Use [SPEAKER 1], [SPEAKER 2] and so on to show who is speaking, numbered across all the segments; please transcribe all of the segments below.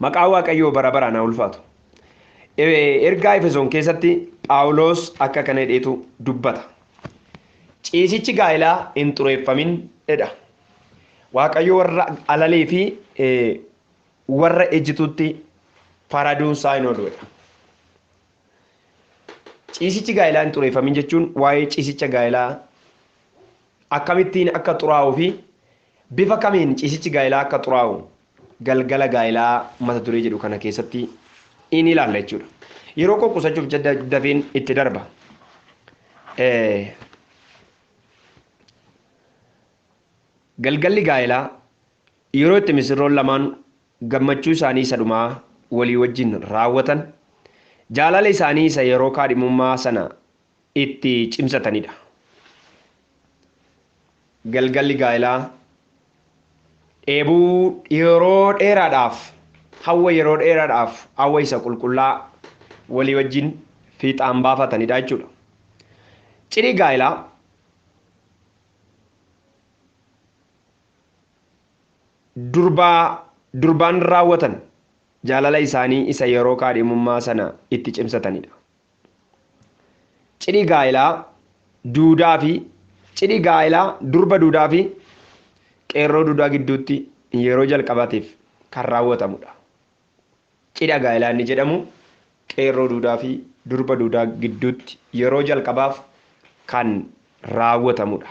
[SPEAKER 1] Maqaa Waaqayyoo bara baraan haa ulfaatu. Ergaa Efesoon keessatti Phaawulos akka kana jedheetu dubbata. Ciisichi gaa'elaa hin xureeffamin jedha. Waaqayyo warra alalee fi warra ejjituutti faraduun isaa hin oolu jedha. Ciisichi gaa'elaa hin xureeffamin jechuun waa'ee ciisicha gaa'elaa akkamittiin akka xuraa'uu fi bifa kamiin ciisichi gaa'elaa akka xuraa'u galgala gaa'elaa mata duree jedhu kana keessatti in ilaalla jechuudha. Yeroo koo qusachuuf dafeen itti darba. Galgalli gaa'elaa yeroo itti misirroon lamaan gammachuu isaanii isa dhumaa walii wajjin raawwatan jaalala isaanii isa yeroo kaadhimummaa sana itti cimsatanidha. Galgalli gaa'elaa dheebuu yeroo dheeraadhaaf hawwa yeroo dheeraadhaaf hawwa isa qulqullaa walii wajjin fiixaan baafatanidha jechuudha. Cidhi gaa'elaa durbaan raawwatan jaalala isaanii isa yeroo kaadhimummaa sana itti cimsatanidha. Cidhi gaa'elaa duudaa fi cidhi gaa'elaa durba duudaa fi qeerroo duudaa gidduutti yeroo jalqabaatiif kan raawwatamudha. Cidha gaa'elaa inni jedhamu qeerroo duudaa fi durba duudaa gidduutti yeroo jalqabaaf kan raawwatamudha.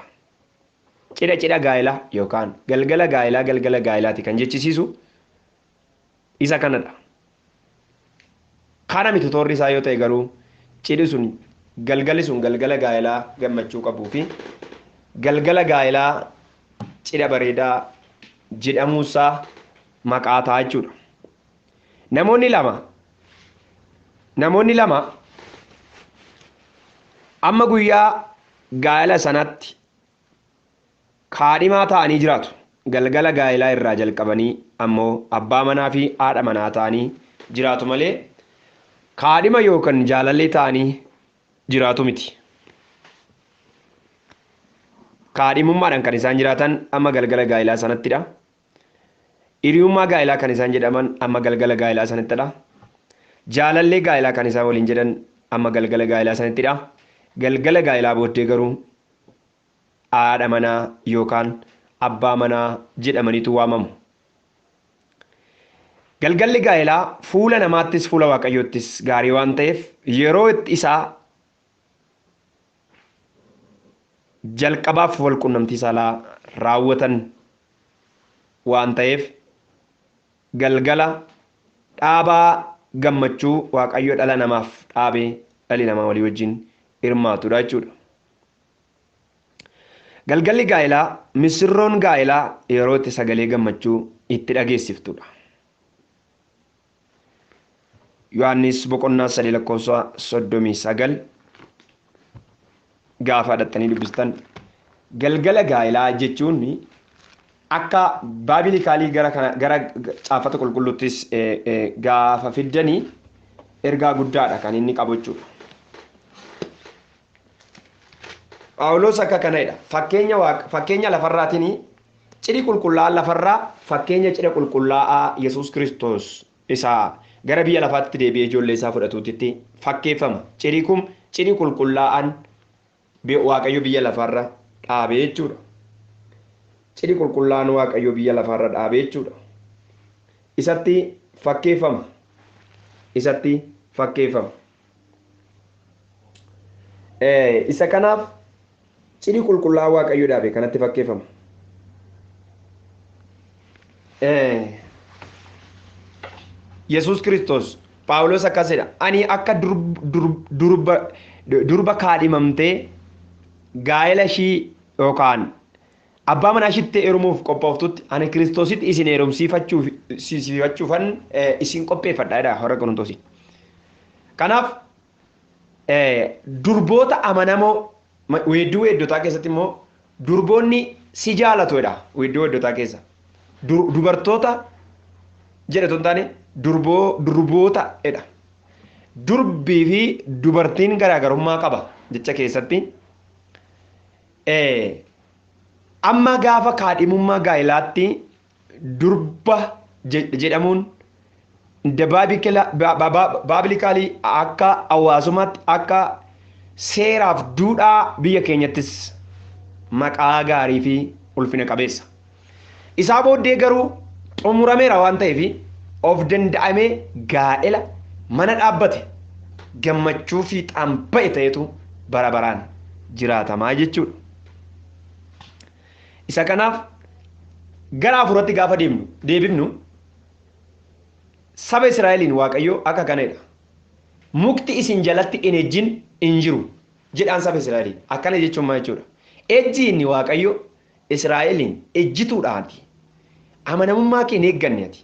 [SPEAKER 1] Cidha cidha gaa'elaa yookaan galgala gaa'elaa galgala gaa'elaati kan jechisiisu isa kanadha. Kana miti toorri isaa yoo ta'e garuu cidhi sun galgalli sun galgala gaa'elaa gammachuu qabuu fi galgala gaa'elaa cidha bareedaa jedhamuusaa maqaa ta'a jechuudha. Namoonni lama amma guyyaa gaa'ela sanatti kaadhimaa ta'anii jiraatu. Galgala gaa'elaa irraa jalqabanii ammoo abbaa manaa fi haadha manaa ta'anii jiraatu malee kaadhima yookaan jaalallee ta'anii jiraatu miti. Kaadhimummaadhaan kan isaan jiraatan amma galgala gaa'elaa sanattidha. Hiriyummaa gaa'elaa kan isaan jedhaman amma galgala gaa'elaa sanattidha. Jaalallee gaa'elaa kan isaan waliin jedhan amma galgala gaa'elaa sanattidha. Galgala gaa'elaa booddee garuu haadha manaa yookaan abbaa manaa jedhamaniitu waamamu. Galgalli gaa'elaa fuula namaattis fuula Waaqayyoottis gaarii waan ta'eef yeroo itti isaa jalqabaaf wal qunnamtii saalaa raawwatan waan ta'eef galgala dhaabaa gammachuu Waaqayyo dhala namaaf dhaabee dhalli namaa walii wajjin hirmaatudha jechuudha. Galgalli gaa'elaa misirroon gaa'elaa yeroo itti sagalee gammachuu itti dhageessiftudha. Yohaannis boqonnaa 3 lakkoofsa 39 gaafa dhattanii dubbistan galgala gaa'elaa jechuun akka baabilikaalii gara caafata qulqulluuttis gaafa fiddanii ergaa guddaadha kan inni qabu jechuudha. Phaawulos akka kanadha. Fakkeenya lafarraatiin cidhi qulqullaa'aa lafarraa fakkeenya cidha qulqullaa'aa Yesuus Kiristoos isa gara biyya lafaatti deebi'ee ijoollee isaa fudhatuutitti fakkeeffama. Cidhi kun cidhi qulqullaa'aan Waaqayyo biyya lafarra dhaabee jechuudha. Cidhi qulqullaa'aan Waaqayyo biyya lafarra dhaabee jechuudha. Isatti fakkeeffama. Isatti fakkeeffama. Isa kanaaf cidhi qulqullaa'aa Waaqayyo dhaabe kanatti fakkeeffama. Yesuus Kiristoos Phaawulos akkas jedha. Ani akka durba kaadhimamtee gaa'ela ishii yookaan abbaa manaa ishiitti heerumuuf qophooftutti ani Kiristoositti isin heerumsiifachuufan isin qopheeffadha jedha warra Qorontoosii. Kanaaf durboota amanamoo weedduu weeddotaa keessatti immoo durboonni si jaalatu jedha weedduu weeddotaa keessa. Dubartoota jedhatu hin taane durboota jedha. Durbii fi dubartiin garaagarummaa qaba jecha keessatti. Amma gaafa kaadhimummaa gaa'elaatti durba jedhamuun Baabilikaalii akka hawaasummaatti akka seeraaf duudhaa biyya keenyattis maqaa gaarii fi ulfina qabeessa. Isaa booddee garuu xumurameera waan ta'eef of danda'amee gaa'ela mana dhaabbate gammachuu fiixaan ba'e ta'etu bara baraan jiraatamaa jechuudha. Isa kanaaf gara hafuuratti gaafa deebifnu saba Israa'eliin Waaqayyo akka kanadha. Mukti isin jalatti hin ejjin hin jiru jedhaan saba Israa'eliin. Akkana jechuun maal jechuudha? Ejji inni Waaqayyo Israa'eliin ejjituudhaati. Amanamummaa kee hin eegganne ati.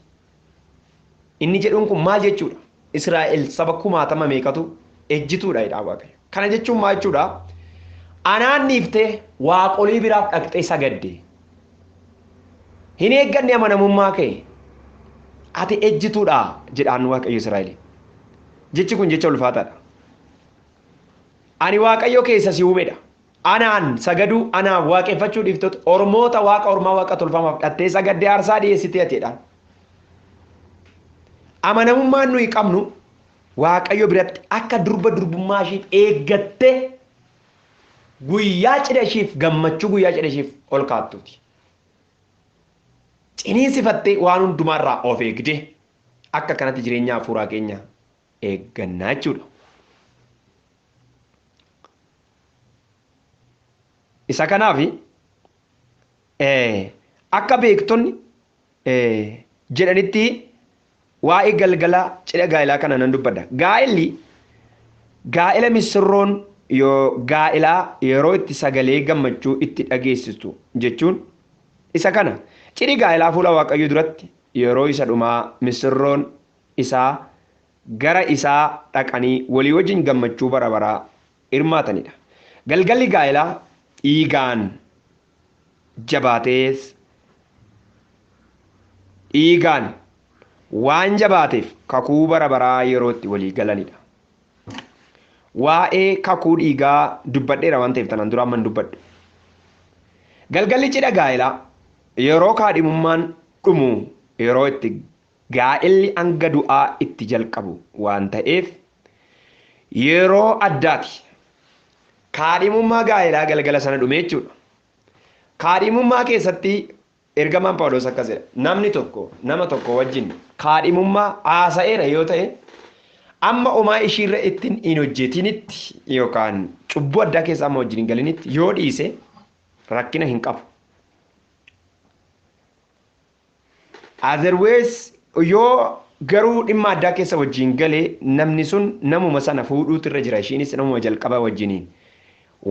[SPEAKER 1] Inni jedhuun kun maal jechuudha? Israa'el saba kumaatama meeqatu ejjituudha jedha Waaqayyo. Kana jechuun maal jechuudha? Anaan dhiiftee waaqolii biraaf dhaqxee sagadde. Hin eegganne amanamummaa kee. Ati ejjituudha jedhaan Waaqayyo Israa'eliin. Jechi kun jecha ulfaataadha. Ani Waaqayyo keessa si uumedha. Anaan sagaduu, anaan waaqeffachuu dhiiftoota ormoota waaqa ormaa waaqa tolfamaaf dhattee sagaddee aarsaa dhiyeessitee ateedha. Amanamummaan nuyi qabnu Waaqayyo biratti akka durba durbummaa ishiif eeggattee guyyaa cidha ishiif gammachuu guyyaa cidha ishiif ol kaattuuti. Ciniinsifattee waan hundumaarraa of eegdee akka kanatti jireenya hafuuraa keenya eeggannaa jechuudha. Isa kanaaf akka beektonni jedhanitti waa'ee galgala cidha gaa'elaa kana nan dubbadha. Gaa'elli gaa'ela misirroon yoo gaa'elaa yeroo itti sagalee gammachuu itti dhageessistu jechuun isa kana. Cidhi gaa'elaa fuula Waaqayyoo duratti yeroo isa dhumaa misirroon isaa gara isaa dhaqanii walii wajjin gammachuu bara baraa hirmaatanidha. Galgalli gaa'elaa dhiigaan jabaatees dhiigaan waan jabaateef kakuu bara baraa yeroo itti walii galanidha. Waa'ee kakuu dhiigaa dubbadheera waan ta'eef tanaan dura amman dubbadhu. Galgalli cidha gaa'elaa yeroo kaadhimummaan dhumu yeroo itti gaa'elli hanga du'aa itti jalqabu waan ta'eef yeroo addaati. Kaadhimummaa gaa'elaa galgala sana dhume jechuudha. Kaadhimummaa keessatti ergamaan Phaawulos akkas jedha. Namni tokko nama tokko wajjin kaadhimummaa haasa'eera yoo ta'e amma homaa ishiirra ittiin hin hojjetinitti yookaan cubbuu addaa keessa amma wajjin hin galinitti yoo dhiise rakkina hin qabu. Otherwise yoo garuu dhimma addaa keessa wajjin galee namni sun namuma sana fuudhuutu irra jira ishiinis namuma jalqaba wajjiniin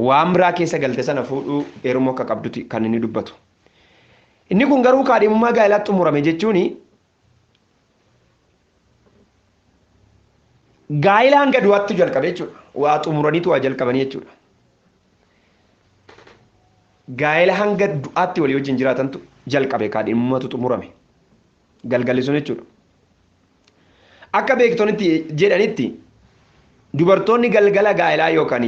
[SPEAKER 1] waan biraa keessa galte sana fuudhuu heerumuu akka qabduti kan inni dubbatu. Inni kun garuu kaadhimummaa gaa'elaatti xumurame jechuun gaa'ela hanga du'aatti jalqabe jechuudha. Waa xumuraniitu waa jalqabanii jechuudha. Gaa'ela hanga du'aatti walii wajjin jiraatantu jalqabe kaadhimummaatu xumurame. Galgalli sun jechuudha. Akka beektonni jedhanitti dubartoonni galgala gaa'elaa yookaan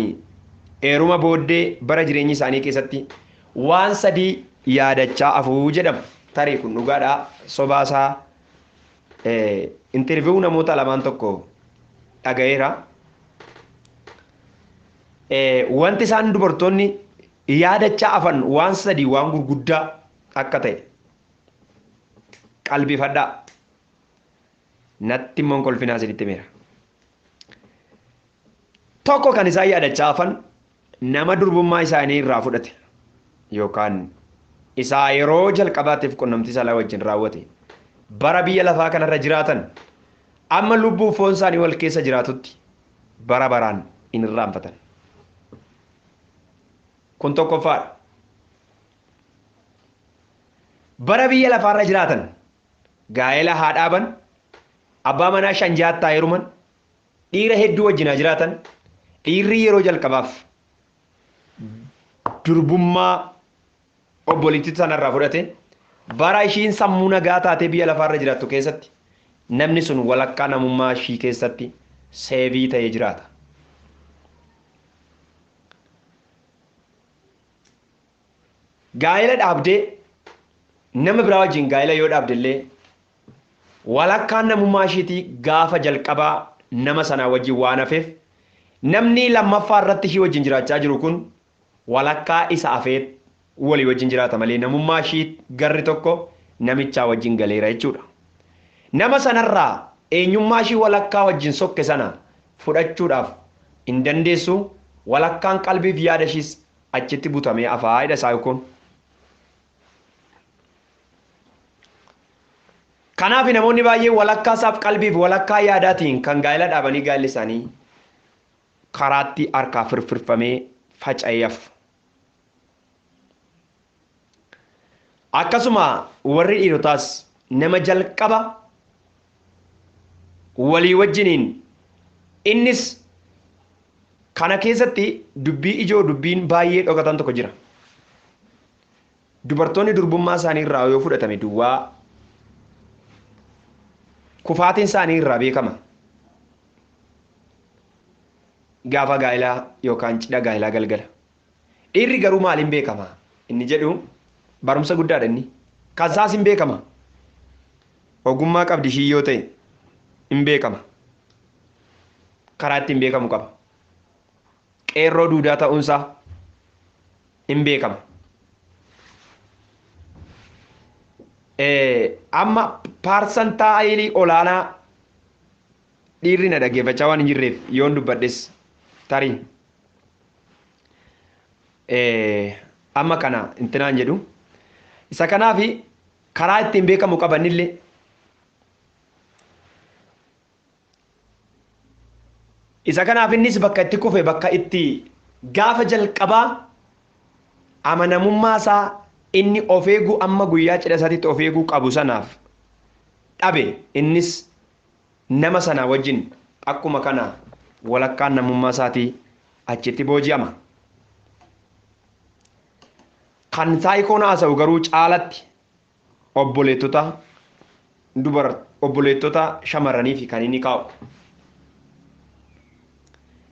[SPEAKER 1] heeruma booddee bara jireenya isaanii keessatti waan sadii yaadachaa afuu jedhama. Tarii kun dhugaadhaa sobaasaa interviiyuu namoota lamaan tokko dhaga'eera. Wanti isaan dubartoonni yaadachaa afan waan sadii waan gurguddaa akka ta'e qalbifadhaa. Natti immoo kolfinaa isinitti himeera. Tokko kan isaan yaadachaa afan nama durbummaa isaanii irraa fudhate yookaan isaa yeroo jalqabaatiif qunnamtii saalaa wajjin raawwate bara biyya lafaa kanarra jiraatan amma lubbuu foon isaanii wal keessa jiraatutti bara baraan hin irraanfatan. Kun tokkoffaadha. Bara biyya lafaarra jiraatan gaa'ela haa dhaaban, abbaa manaa shan jaattaa heeruman, dhiira hedduu wajjin haa jiraatan, dhiirri yeroo jalqabaaf durbummaa obboleettii sanarraa fudhate bara ishiin sammuu nagaa taatee biyya lafaarra jiraattu keessatti namni sun walakkaa namummaa ishii keessatti seevii ta'ee jiraata. Gaa'ela dhaabdee nama biraa wajjin gaa'ela yoo dhaabde illee Walakkaan namummaa ishiitii gaafa jalqabaa nama sanaa wajjin waan hafeef namni lammaffaa irratti ishii wajjin jiraachaa jiru kun walakkaa isa hafee walii wajjin jiraata malee namummaa ishii garri tokko namichaa wajjin galeera jechuudha. Nama sanarraa eenyummaa ishii walakkaa wajjin sokke sana fudhachuudhaaf hin dandeessu, walakkaan qalbiif yaada ishiis achitti butamee hafaa jedha isaa kun. Kanaaf namoonni baay'een walakkaa isaaf qalbiif walakkaa yaadaatiin kan gaa'ela dhaabanii gaa'elli isaanii karaatti harkaa firfirfamee faca'ee hafu. Akkasuma warri dhiirotaas nama jalqaba walii wajjiniin innis kana keessatti dubbii ijoo dubbiin baay'ee dhokatan tokko jira. Dubartoonni durbummaa isaanii irraa yoo fudhatame duwwaa kufaatiin isaanii irraa beekama. Gaafa gaa'elaa yookaan cidha gaa'elaa galgala. Dhiirri garuu maaliin beekama? Inni jedhu barumsa guddaadha inni. Kan isaas hin beekama. Ogummaa qabdi ishii yoo ta'e hin beekama. Karaa ittiin beekamu qaba. Qeerroo duudaa ta'uunsaa hin beekama. Amma paarsantaayilii olaanaa dhiirri na dhaggeeffachaa waan hin jirreef yoon dubbadhes tarii amma kana intinaan jedhu. Isa kanaaf karaa ittiin beekamu qabanillee isa kanaaf innis bakka itti kufe bakka itti gaafa jalqabaa amanamummaa isaa inni of eeguu amma guyyaa cidha isaatiitti of eeguu qabu sanaaf dhabe innis nama sana wajjin akkuma kana walakkaan namummaa isaatii achitti booji'ama. Kan saayikoon haasa'u garuu caalatti obboleettota obboleettota shamarranii fi kan inni kaa'u.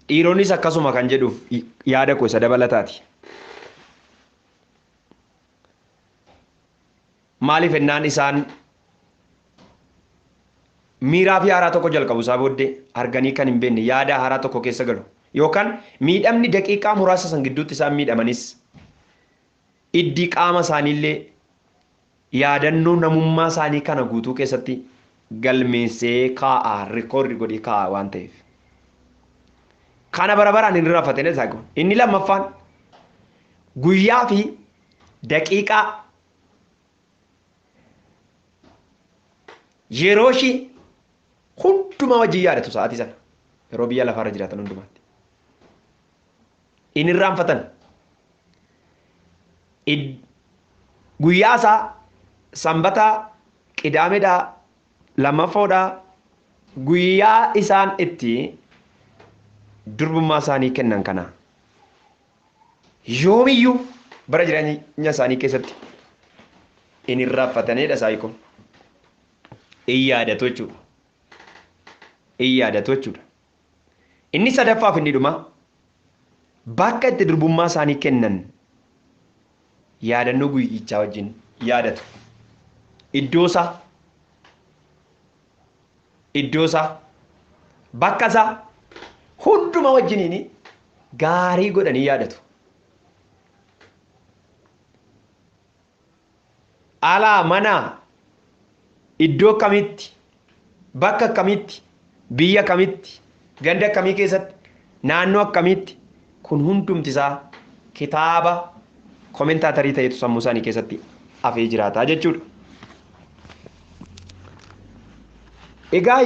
[SPEAKER 1] Dhiironnis akkasuma kan jedhuuf yaada koo isa dabalataati. Maaliif ennaan isaan miiraa fi haaraa tokko jalqabu isaa booddee arganii kan hin beekne yaada haaraa tokko keessa galu yookaan miidhamni daqiiqaa muraasa san gidduutti isaan miidhamanis iddi qaama isaaniillee yaadannoo namummaa isaanii kana guutuu keessatti galmeessee kaa'a rikoordi godhee kaa'a waan ta'eef. Kana bara baraan hin irraanfatin isaa kun. Inni lammaffaan guyyaa fi daqiiqaa yeroo ishii hundumaa wajjin yaadatu sa'aatii sana yeroo biyya lafaarra jiraatan hundumaatti. Inni irraanfatan guyyaa isaa sanbataa qidaameedhaa lammaffoodhaa guyyaa isaan itti durbummaa isaanii kennan kana yoomiyyuu bara jireenya isaanii keessatti inni irraanfatanidha saayikoon. In yaadatu jechuudha. In yaadatu jechuudha. Inni sadaffaaf inni dhuma bakka itti durbummaa isaanii kennan yaadannoo guyyichaa wajjin yaadatu. Iddoo isaa bakka isaa hunduma wajjiniin gaarii godhanii yaadatu. Alaa mana iddoo kamitti bakka kamitti biyya kamitti ganda akkamii keessatti naannoo akkamitti kun hundumti isaa kitaaba koomentaatarii ta'etu sammuu isaanii keessatti hafee jiraata jechuudha. Egaa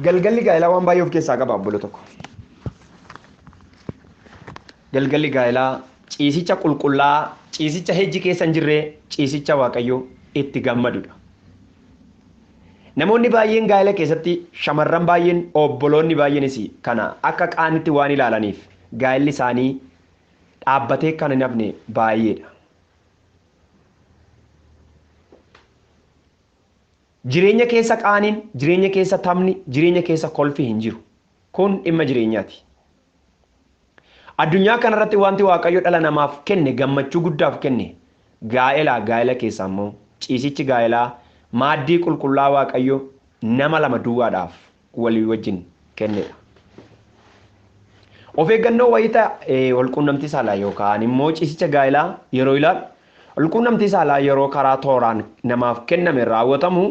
[SPEAKER 1] galgalli gaa'elaa waan baay'ee of keessaa qaba obbolo tokko. Galgalli gaa'elaa ciisicha qulqullaa ciisicha hejji keessa hin jirre ciisicha Waaqayyoo itti gammadudha. Namoonni baay'een gaa'ela keessatti shamarran baay'een obboloonni baay'eenis kana akka qaanitti waan ilaalaniif gaa'elli isaanii dhaabbatee kan hin hafne baay'eedha. Jireenya keessa qaaniin, jireenya keessa taphni, jireenya keessa kolfi hin jiru. Kun dhimma jireenyaati. Addunyaa kanarratti wanti Waaqayyo dhala namaaf kenne gammachuu guddaaf kenne gaa'ela gaa'ela keessa immoo ciisichi gaa'elaa Maaddii qulqullaa Waaqayyo nama lama duwwaadhaaf walii wajjin kennedha. Of eeggannoo wayita walquunnamtii saalaa yookaan immoo ciisicha gaa'elaa yeroo ilaalu, walquunnamtii saalaa yeroo karaa tooraan namaaf kenname raawwatamu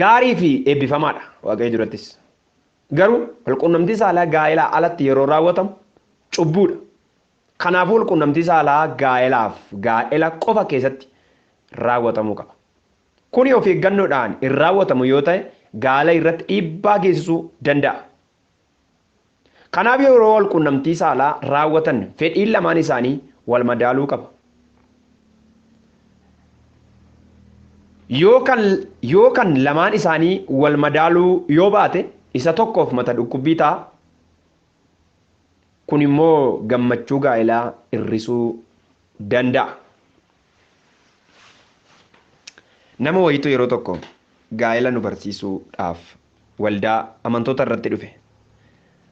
[SPEAKER 1] gaarii fi eebbifamaadha Waaqayyo durattis. Garuu walquunnamtii saalaa gaa'elaa alatti yeroo raawwatamu cubbuudha. Kanaafuu walquunnamtii saalaa gaa'elaaf gaa'ela qofa keessatti raawwatamuu qaba. Kuni of eeggannoodhaan hin raawwatamu yoo ta'e gaa'ela irratti dhiibbaa geessisuu danda'a. Kanaaf yeroo walquunnamtii saalaa raawwatan fedhiin lamaan isaanii wal madaaluu qaba. Yoo kan lamaan isaanii wal madaaluu yoo baate isa tokkoof mata dhukkubbii ta'a. Kun immoo gammachuu gaa'elaa hir'isuu danda'a. Nama wayiitu yeroo tokko gaa'ela nu barsiisuudhaaf waldaa amantoota irratti dhufe.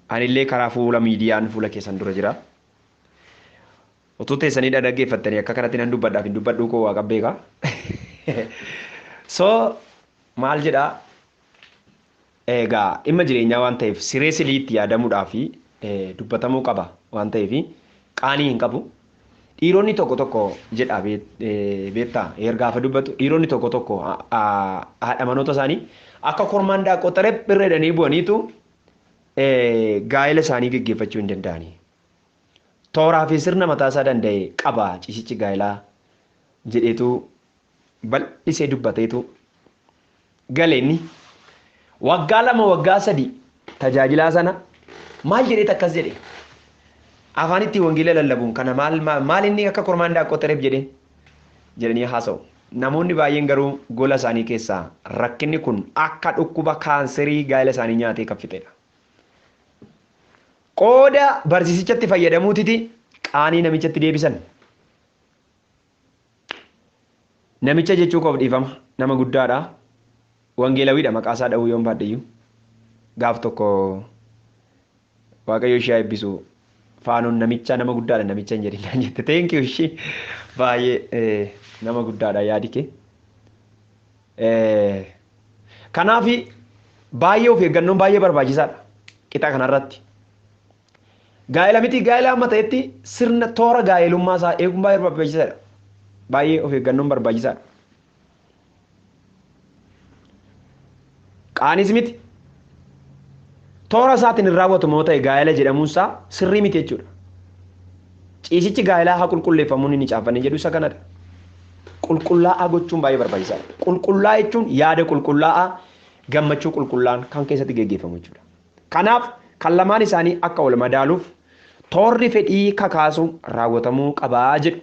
[SPEAKER 1] Anillee karaa fuula miidiyaan fuula keessan dura jira. Utuu teessanii dhaggeeffattanii akka kanatti nan dubbadhaaf hin dubbadhuu koo waaqa beeka. So maal jedhaa? Egaa dhimma jireenyaa waan ta'eef siree siliitti yaadamuudhaa fi dubbatamuu qaba waan ta'eef qaanii hin qabu. Dhiironni tokko tokko jedha beektaa gaafa dubbatu dhiironni tokko tokko haadha manoota isaanii akka kormaan daaqqoo xaree jedhanii bu'aniitu gaa'ela isaanii geggeeffachuu hin danda'ani. Tooraa fi sirna mataa isaa danda'e qaba ciisichi gaa'elaa jedheetu bal'isee dubbateetu galeenni waggaa 2 waggaa 3 tajaajilaa sana maal jedheet akkas jedhe afaan itti wangeela lallabuun kana maal inni akka kormaan daaqqoo xareef jedheen jedhanii haasa'u. Namoonni baay'een garuu gola isaanii keessaa rakkinni kun akka dhukkuba kaanserii gaa'ela isaanii nyaatee kan fixedha. Qooda barsiisichatti fayyadamuutiti qaanii namichatti deebisan. Namicha jechuu koof dhiifama nama guddaadha. Wangeelawiidha maqaa isaa dha'uu yoon baadheyyuu. Gaaf tokko Waaqayyo ishee eebbisu faanuun namicha nama guddaadha namicha hin jedhin naan jette. Thank you ishee baay'ee nama guddaadha yaadi kee. Kanaaf baay'ee of eeggannoon baay'ee barbaachisaadha qixa kanarratti. Gaa'ela miti gaa'ela amma ta'etti sirna toora gaa'elummaa isaa eeguun baay'ee barbaachisaadha. Baay'ee of eeggannoon barbaachisaadha. Qaanis miti toora isaatiin hin raawwatu moo ta'e gaa'ela jedhamuun isaa sirrii miti jechuudha. Ciisichi gaa'elaa haa qulqulleeffamuun inni caaffanne jedhu isa kanadha. Qulqullaa'aa gochuun baay'ee barbaachisaadha. Qulqullaa'aa jechuun yaada qulqullaa'aa gammachuu qulqullaan kan keessatti geggeeffamu jechuudha. Kanaaf kan lamaan isaanii akka wal madaaluuf toorri fedhii kakaasu raawwatamuu qabaa jedhu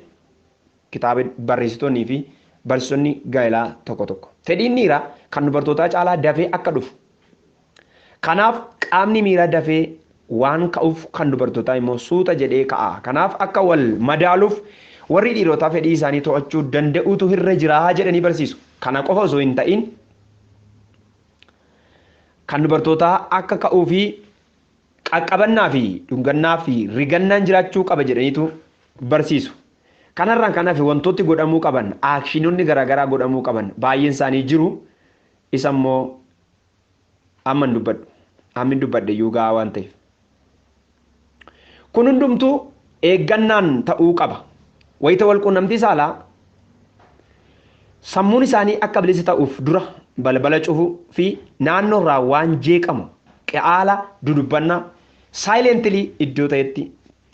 [SPEAKER 1] kitaaba barreessitoonnii fi barsiisonni gaa'elaa tokko tokko. Fedhiin dhiiraa kan dubartootaa caalaa dafee akka dhufu. Kanaaf qaamni miiraa dafee waan ka'uuf kan dubartootaa immoo suuta jedhee ka'a. Kanaaf akka wal madaaluuf warri dhiirotaa fedhii isaanii to'achuu danda'utu irra jiraa jedhanii barsiisu. Kana qofa osoo hin ta'in kan dubartootaa akka ka'uu fi qaqqabannaa fi dhungannaa fi rigannaan jiraachuu qaba jedhaniitu barsiisu. Kanarraan kanaaf wantooti godhamuu qaban aakshinoonni garaagaraa godhamuu qaban baay'een isaanii jiru. Isa immoo amma hin dubbadhu. Amma hin dubbadhe iyyuu gahaa waan ta'eef. Kun hundumtuu eeggannaan ta'uu qaba. Wayita walquunnamtii saalaa sammuun isaanii akka bilisa ta'uuf dura balbala cufuu fi naannoorraa waan jeeqamu qe'aala dudubbannaa saayilentilii iddoo ta'etti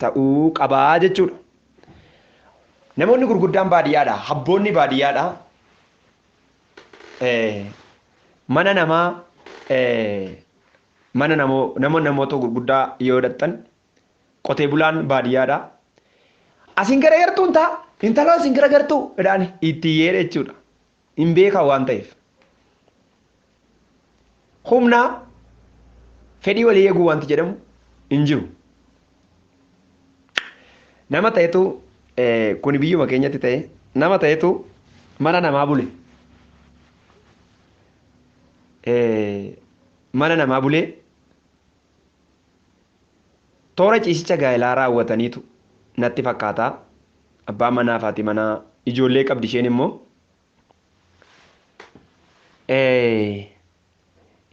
[SPEAKER 1] ta'uu qabaa jechuudha. Namoonni gurguddaan baadiyyaadha. Habboonni baadiyyaadha. Mana namaa mana namoota gurguddaa yoo dhaqxan qotee bulaan baadiyyaadha. Asiin gara gartuun ta'a. Intala asiin gara gartuu jedhaan itti yeedha jechuudha. Hin beekan waan ta'eef. Humna fedhii walii eeguu wanti jedhamu hin jiru. Nama ta'etu kun biyyuma keenyatti ta'e nama ta'etu mana namaa bule. Mana namaa bulee toora ciisicha gaa'elaa raawwataniitu natti fakkaata. Abbaa manaa fi haati manaa ijoollee qabdi isheen immoo.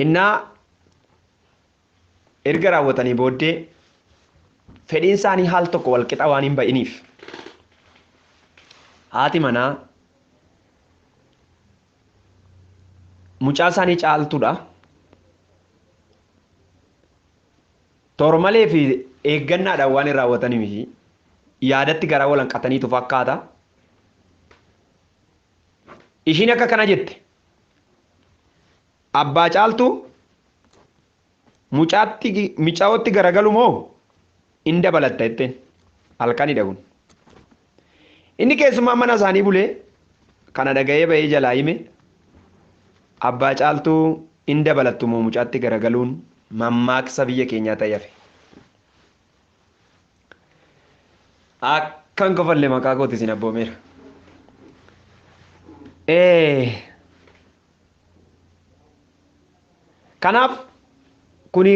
[SPEAKER 1] Innaa erga raawwatanii booddee fedhiin isaanii haal tokko walqixa waan hin ba'iniif haati manaa mucaa isaanii caaltuudha. Toormalee fi eeggannaadhaan waan hin raawwataniif yaadatti garaa wal hanqataniitu fakkaata. Ishiin akka kana jette, abbaa caaltuu mucaatti micaa'ootti garagalu moo in dabalatta jetteen halkanidha kun. Inni keessumaa mana isaanii bulee kana dhaga'ee ba'ee jalaa hime, abbaa caaltuu in dabalattu moo mucaatti garagaluun mammaaksa biyya keenyaa ta'e hafe. Akkan kofallee maqaa kooti isin abboomeera. Kanaaf kuni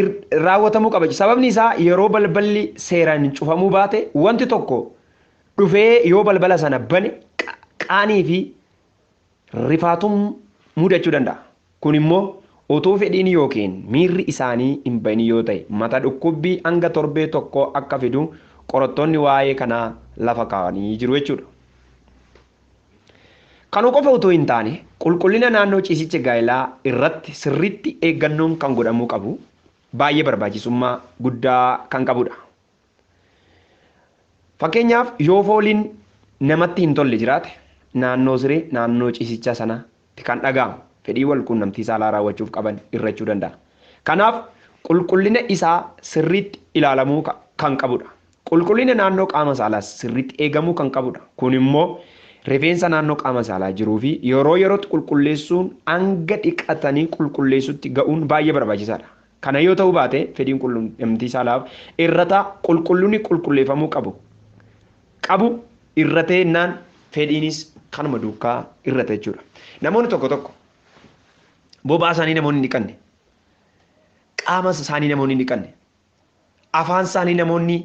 [SPEAKER 1] raawwatamuu qaba. Sababni isaa yeroo balballi seeraan cufamuu baate wanti tokko dhufee yoo balbala sana bane qaanii fi rifaatuun mudachuu danda'a. Kun immoo utuu fedhiin yookiin miirri isaanii hin bahin yoo ta'e mata dhukkubbii hanga torbee tokko akka fidu qorattoonni waa'ee kanaa lafa kaa'anii jiru jechuudha. Kana qofa utuu hin taane qulqullina naannoo ciisicha gaa'elaa irratti sirriitti eeggannoon kan godhamuu qabu baay'ee barbaachisummaa guddaa kan qabudha. Fakkeenyaaf yoo fooliin namatti hin tolle jiraate naannoo siree naannoo ciisichaa sanatti kan dhaga'amu fedhii wal quunnamtii saalaa raawwachuuf qaban irrachuu danda'a. Kanaaf qulqullina isaa sirriitti ilaalamuu kan qabudha. Qulqullina naannoo qaama saalaas sirriitti eegamuu kan qabudha. Kun immoo rifeensa naannoo qaama saalaa jiruu fi yeroo yerootti qulqulleessuun hanga dhiqatanii qulqulleessutti ga'uun baay'ee barbaachisaadha. Kana yoo ta'uu baate fedhiin quunnamtii saalaaf irrata qulqullinni qulqulleeffamuu qabu irratee naan fedhiinis kanuma duukaa irrata jechuudha. Namoonni tokko tokko bobaa isaanii namoonni hin dhiqanne, qaama isaanii namoonni hin dhiqanne, afaan isaanii namoonni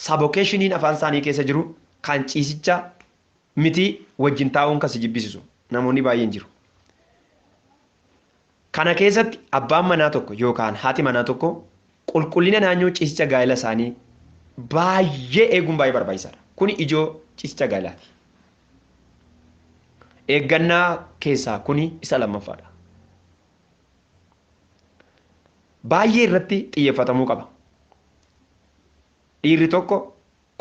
[SPEAKER 1] sabokeeshiniin afaan isaanii keessa jiru kan ciisicha miti wajjin taa'uun kan si jibbisisu namoonni baay'een jiru. Kana keessatti abbaan manaa tokko yookaan haati manaa tokko qulqullina naannoo ciisicha gaa'ela isaanii baay'ee eeguun baay'ee barbaachisaadha. Kuni ijoo ciisicha gaa'elaati. Eeggannaa keessaa kuni isa lammaffaadha. Baay'ee irratti xiyyeeffatamuu qaba. Dhiirri tokko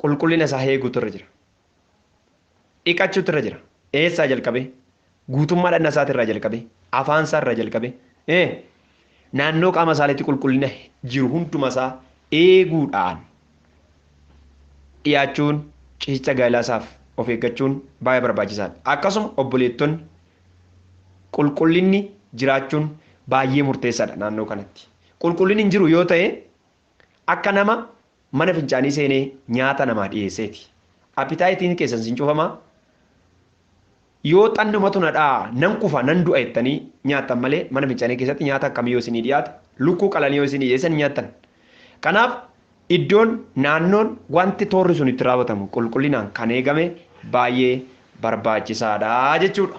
[SPEAKER 1] qulqullina isaa eeguutu irra jira. Dhiqachuutu irra jira. Eessaa jalqabee? Guutummaa dhagna isaatirraa jalqabee, afaan isaarraa jalqabee, naannoo qaama isaatti qulqullina jiru hunduma isaa eeguudhaan dhiyaachuun ciisicha gaa'elaa isaaf of eeggachuun baay'ee barbaachisaadha. Akkasuma obboleettonni qulqullinni jiraachuun baay'ee murteessaadha naannoo kanatti. Qulqullinni hin jiru yoo ta'e akka nama mana fincaanii seenee nyaata namaa dhiyeesseeti. Appitaayitiin keessan sin cufamaa. Yoo xannumatu na dha'a nan kufa nan du'a jettanii nyaattan malee mana fincaanii keessatti nyaata akkamii yoo isinii dhiyaate lukkuu qalanii yoo isinii dhiyeessan nyaattan. Kanaaf iddoon naannoon wanti toorri sun itti raawwatamu qulqullinaan kan eegame baay'ee barbaachisaadha jechuudha.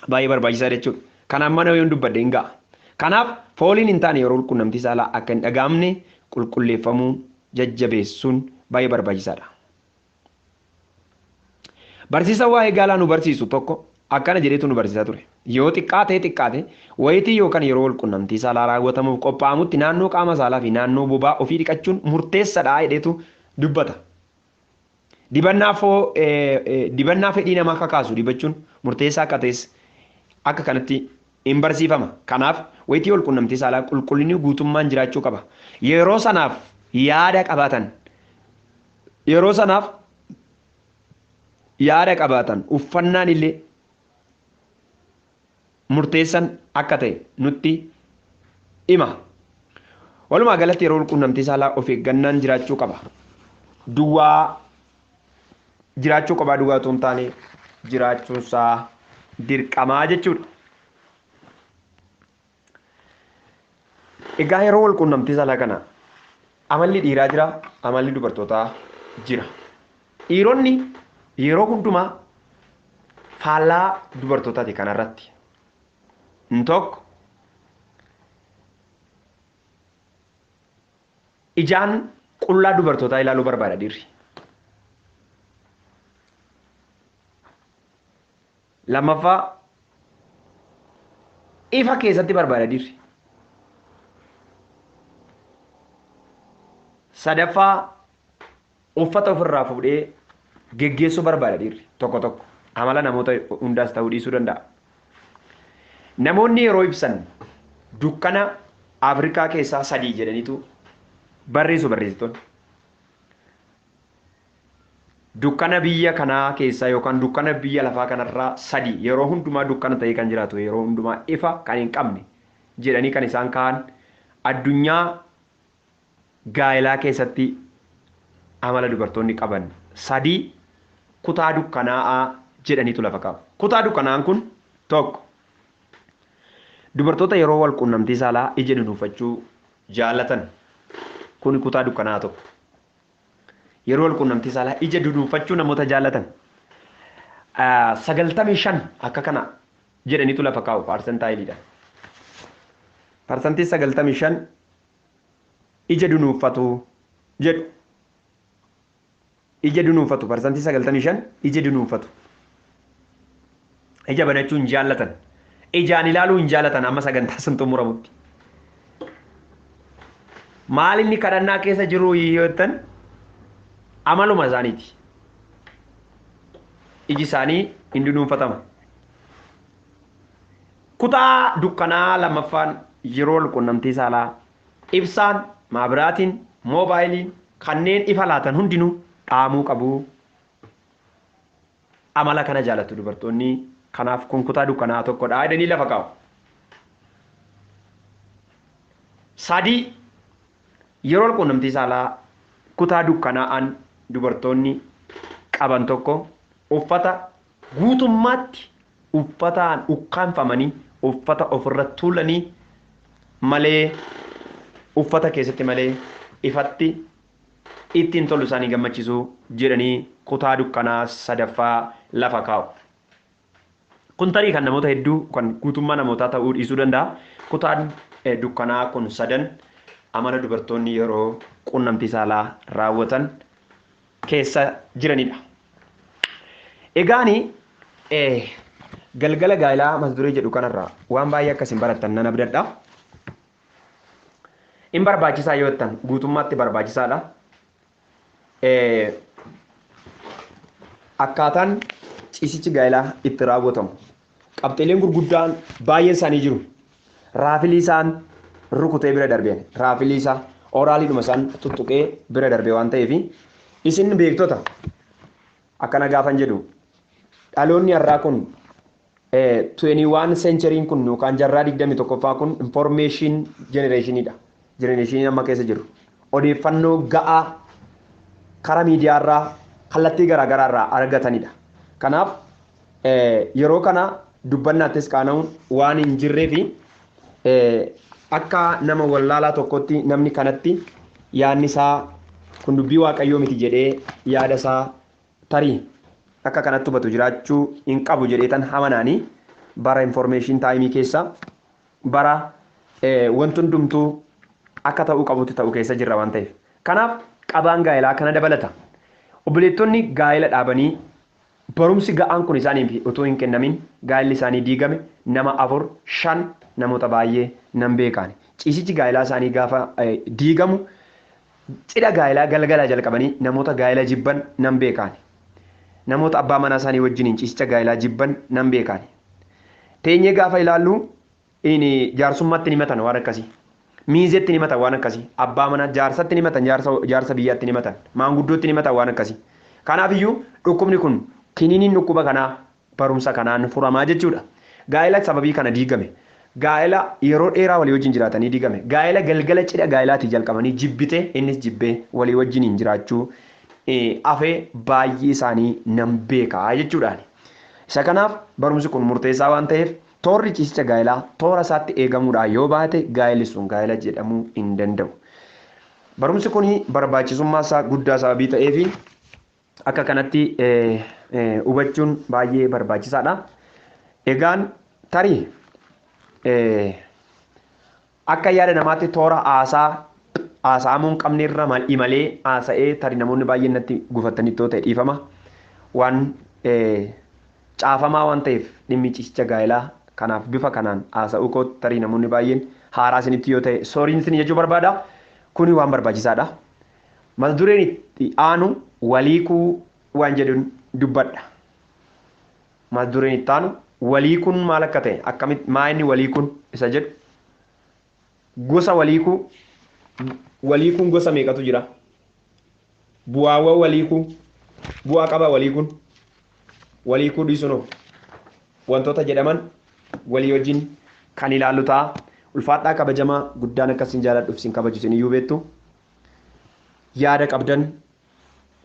[SPEAKER 1] Baay'ee barbaachisaadha jechuudha. Kanaaf mana yoon dubbadhe hin ga'a. Kanaaf fooliin hin taane yeroo quunnamtii saalaa akka hin dhaga'amne qulqulleeffamuu jajjabeessuun baay'ee barbaachisaadha. Barsiisa waa'ee gaalaa nu barsiisu tokko akkana jedheetu nu barsiisaa ture. Yoo xiqqaate wayitii yookaan yeroo wal quunnamtii saalaa raawwatamuuf qophaa'amutti naannoo qaama saalaa fi naannoo bobaa ofii dhiqachuun murteessaadha jedheetu dubbata. Dibannaa fedhii namaa kakaasu dibachuun murteessaa akka ta'es akka kanatti hin barsiifama. Kanaaf wayitii wal quunnamtii saalaa qulqullinni guutummaan jiraachuu qaba. Yeroo sanaaf yaada qabaatan, uffannaan illee murteessan akka ta'e nutti hima. Walumaa galatti yeroo quunnamtii saalaa of eeggannaan jiraachuu qaba. Duwwaa jiraachuu qaba duwwaa otoo hin taane jiraachuunsaa dirqamaa jechuudha. Egaa yeroo wal quunnamtii saalaa kana amalli dhiiraa jira, amalli dubartootaa jira. Dhiironni yeroo hundumaa faallaa dubartootaati kanarratti. Tokko ijaan qullaa dubartootaa ilaaluu barbaada dhiirri. Lammaffaa ifa keessatti barbaada dhiirri. Sadaffaa uffata ofirraa fuudhee geggeessuu barbaada dhiirri tokko tokko. Amala namoota hundaas ta'uu dhiisuu danda'a. Namoonni yeroo ibsan dukkana Afrikaa keessaa sadii jedhaniitu barreessu barreessitoonni. Dukkana biyya kanaa keessaa yookaan dukkana biyya lafaa kanarraa sadii yeroo hundumaa dukkana ta'ee kan jiraatu yeroo hundumaa ifa kan hin qabne jedhanii kan isaan ka'an addunyaa gaa'elaa keessatti amala dubartoonni qaban sadii kutaa dukkanaa'aa jedhaniitu lafa kaa'u. Kutaa dukkanaa'aan kun tokko dubartoota yeroo wal quunnamtii saalaa ija dunuunfachuu jaalatan kun kutaa dukkanaa'aa tokko. Yeroo wal quunnamtii saalaa ija dunuunfachuu namoota jaalatan 95 akka kana jedhaniitu lafa kaa'u paarsantaayiliidha. Parsantii 95 ija dunuunfatu jedhu. Ija dunuunfatu parsantii 95 ija dunuunfatu. Ija banachuu hin jaallatan. Ijaan ilaaluu hin jaallatan amma sagantaa sun xumuramutti. Maal inni kadhannaa keessa jiru yoo jettan amaluma isaaniiti. Iji isaanii hin dunuunfatama. Kutaa dukkanaa lammaffaan yeroo wal quunnamtii saalaa ibsaan, maabiraatiin, moobaayiliin kanneen ifa laatan hundinuu dhaamuu qabu. Amala kana jaalatu dubartoonni kanaaf kun kutaa dukkanaa tokkodha jedhanii lafa kaa'u. Sadii yeroo wal quunnamtii saalaa kutaa dukkanaa'aan dubartoonni qaban tokko uffata guutummaatti uffataan ukkaanfamanii uffata ofirra tuulanii malee uffata keessatti malee ifatti ittiin tolu isaanii gammachiisu jedhanii kutaa dukkanaa sadaffaa lafa kaa'u. Kun tarii kan namoota hedduu kan guutummaa namootaa ta'uu dhiisuu danda'a. Kutaan dukkanaa kun sadan amala dubartoonni yeroo quunnamtii saalaa raawwatan keessa jiranidha. Egaani galgala gaa'elaa mata duree jedhu kanarraa waan baay'ee akkasiin barattan nan abdadha. In barbaachisaa yoo jettan guutummaatti barbaachisaadha. Akkaataan ciisichi gaa'elaa itti raawwatamu qabxiileen gurguddaan baay'een isaanii jiru. Raafilii isaan rukutee bira darbeen raafilii isaa oraaliidhuma isaan tuttuqee bira darbe waan ta'eef isin beektota akkana gaafan jedhu dhaloonni har'aa kun 21 century kun yookaan jarraa 21ffaa kun information generationidha. Generation amma keessa jiru. Odeeffannoo ga'aa karaa miidiyaarraa kallattii garaagaraarraa argatanidha. Kanaaf yeroo kana dubbannaattis qaana'uun waan hin jirree fi akka nama wallaalaa tokkotti namni kanatti yaadni isaa kun dubbii waaqayyoo miti jedhee yaada isaa tarii akka kanatti hubatu jiraachuu hin qabu jedhee tan amanaanii bara information time keessa bara wanti hundumtuu akka ta'uu qabutti ta'u keessa jirra waan ta'eef. Kanaaf qabaan gaa'elaa kana dabalata. Obboleettonni gaa'ela dhaabanii barumsi ga'aan kun isaaniif utuu hin kennamin gaa'elli isaanii diigame nama 4, 5 namoota baay'ee nan beekaani. Ciisichi gaa'elaa isaanii gaafa diigamu cidha gaa'elaa galgalaa jalqabanii namoota gaa'ela jibban nan beekaani. Namoota abbaa manaa isaanii wajjiniin ciisicha gaa'elaa jibban nan beekaani. Teenyee gaafa ilaallu jaarsummaatti ni matan waan akkasii. Miizeetti ni matan waan akkasii. Abbaa manaa jaarsatti ni matan jaarsa biyyaatti ni matan. Maanguddootti ni matan waan akkasii. Kanaafiyyuu dhukkubni kun kiniiniin dhukkuba kanaa barumsa kanaan furamaa jechuudha. Gaa'ela sababii kana diigame. Gaa'ela yeroo dheeraa walii wajjin jiraatanii diigame. Gaa'ela galgala cidha gaa'elaatii jalqabanii jibbite innis jibbee walii wajjiniin jiraachuu afee baay'ee isaanii nan beekaa jechuudhaan. Isa kanaaf barumsi kun murteessaa waan ta'eef toorri ciisicha gaa'elaa toora isaatti eegamuudhaan yoo baate gaa'elli sun gaa'ela jedhamuu hin danda'u. Barumsi kun barbaachisummaa isaa guddaa sababii ta'eefi akka kanatti hubachuun baay'ee barbaachisaadha. Egaan tarii Akka yaada namaatti toora haasaa haasa'amuu hin qabne irra imalee haasa'ee tarii namoonni baay'een natti gufatanii yoo ta'e dhiifama. Waan caafamaa waan ta'eef dhimmi ciisicha gaa'elaa kanaaf bifa kanaan haasa'uu koo tarii namoonni baay'een haaraa isinitti yoo ta'e sooriin isin jechuu barbaada. Kuni waan barbaachisaadha. Mata dureen itti aanu waliikuu waan jedhuun dubbadha. Mata dureen itti aanu waliikuun maal akka ta'e, akkamitti maa inni waliikuun isa jedhu, gosa waliikuu, waliikuun gosa meeqatu jira, bu'aawwan waliikuu, bu'aa qaba waliikuun, waliikuu dhiisuun wantoota jedhaman walii wajjin kan ilaallu ta'a. Ulfaadhaa kabajamaa, guddaan akkasiin jaaladhuuf isin kabaju isin iyyuu beektu. Yaada qabdan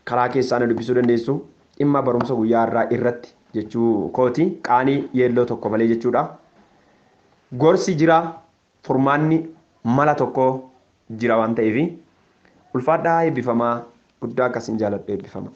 [SPEAKER 1] karaa keessaa na dubbisuu dandeessu. Dhimma barumsa guyyaa irraa irratti jechuu kooti, qaanii yeelloo tokko malee jechuudha. Gorsi jira, furmaanni mala tokko jira waan ta'eef ulfaadhaa, eebbifamaa, guddaa akkasiin jaaladhu, eebbifama.